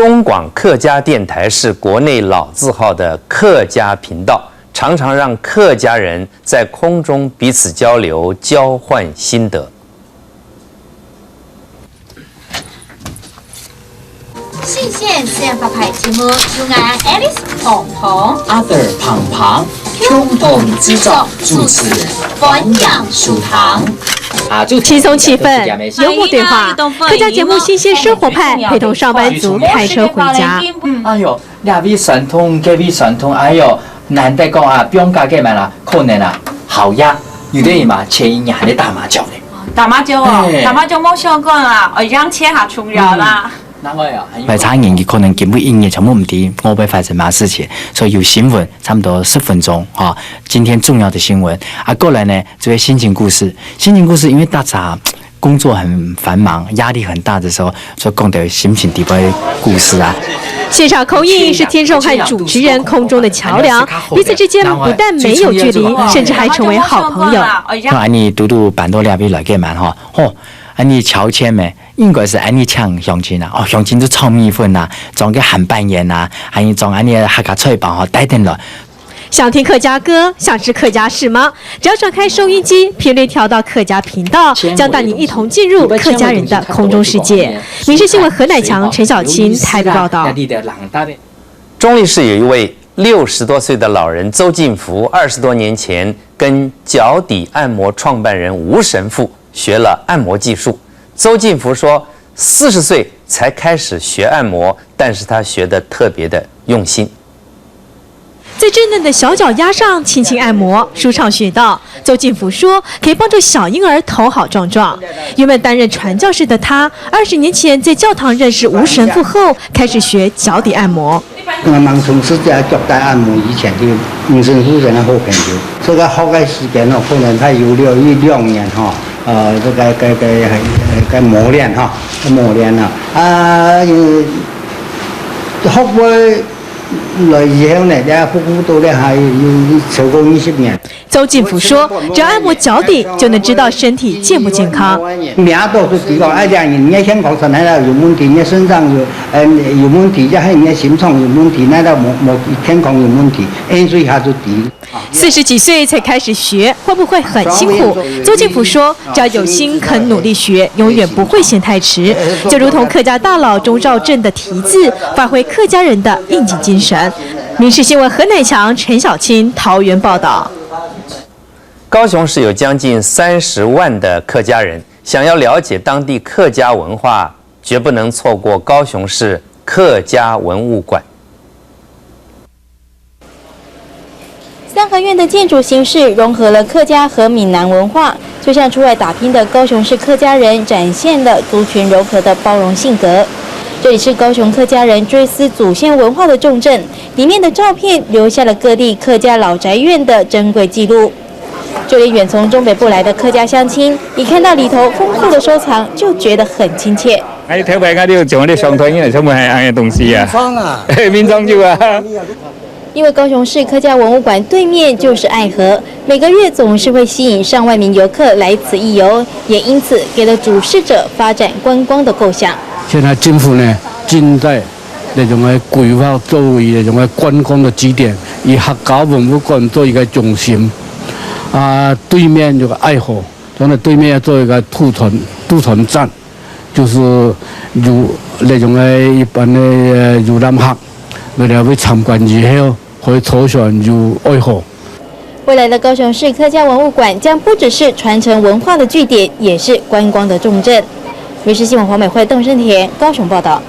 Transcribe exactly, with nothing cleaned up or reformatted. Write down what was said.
中广客家电台是国内老字号的客家频道，常常让客家人在空中彼此交流、交换心得。新鲜自然发牌节目，有俺 Alice 红红、Arthur 胖胖，共同制作主持，欢迎收听。啊，就轻松气氛，幽默对话，客家节目新鲜生活派，陪同上班族开车回家。哎呦，这位传统，这位传统，哎呦，难得讲啊，放假个嘛啦，可能啊，好呀，有的人嘛，前一年还在打麻将呢。打麻将哦，打麻将冇相干啊，哦，让钱还重要啦。另外啊，还有。白茶人佢可能今晡日全部毋知外背发生啥事情，所以有新闻差不多十分钟哈。今天重要的新闻啊，过来呢，这位心情故事，心情故事，因为大家工作很繁忙，压力很大的时候，所以讲的心情底背故事啊。现场口音是听众和主持人空中的桥梁，彼此之间不但没有距离，甚至还成为好朋友。那你嘟嘟搬到这边来干嘛哈？吼，啊你乔迁没？应该是安尼请乡亲啊，哦，乡亲都炒米粉啊，装个咸粄圆啊，安尼装安尼客家菜包吼，带等来。想听客家歌，想吃客家事吗？只要转开收音机，频率调到客家频道，将带你一同进入客家人的空中世界。民视新闻何乃强、陈小青台北报道。中坜市有一位六十多岁的老人周进福，二十多年前跟脚底按摩创办人吴神父学了按摩技术。周进福说，四十岁才开始学按摩，但是他学得特别的用心。在稚嫩的小脚丫上轻轻按摩，舒畅穴道。周进福说，可以帮助小婴儿头好壮壮。原本担任传教士的他，二十年前在教堂认识吴神父后，开始学脚底按摩。 那么从事这脚底按摩以前就本身是人的好朋友，这个学个时间哦，可能才有了一两年哈，呃，这个个个个磨练哈，磨练了啊，学过来以后呢，这服务到了还有超过二十年。 周进福说，只要按摩脚底，就能知道身体健不健康。名都是提供，哎呀，你的健康上来了有问题，你身上有，嗯，有问题，也还你的心脏有问题，那个某某健康有问题，因所以他就提。四十几岁才开始学，会不会很辛苦？周进福说，只要有心肯努力学，永远不会嫌太迟。就如同客家大佬钟肇政的题字，发挥客家人的应景精神。民视新闻何乃强、陈小青桃园报道。 高雄市有将近三十万的客家人，想要了解当地客家文化，绝不能错过高雄市客家文物馆。三合院的建筑形式融合了客家和闽南文化，就像出外打拼的高雄市客家人展现了族群融合的包容性格。这里是高雄客家人追思祖先文化的重镇，里面的照片留下了各地客家老宅院的珍贵记录。 就连远从中北部来的客家乡亲，一看到里头丰富的收藏，就觉得很亲切。哎，特别啊，你有像你上台，你全部系安个东西啊？民众啊，民众就啊。因为高雄市客家文物馆对面就是爱河，每个月总是会吸引上万名游客来此一游，也因此给了主事者发展观光的构想。现在政府呢，正在 那种个规划作为那种个观光的景点，以客家文物馆做一个中心。啊，对面有个爱河，从那对面要做一个渡船渡船站，就是有那种个一般的游览客，为了会参观以后，可以坐船游爱河。未来的高雄市客家文物馆将不只是传承文化的据点，也是观光的重镇。民视新闻黄美惠、邓生田高雄报道。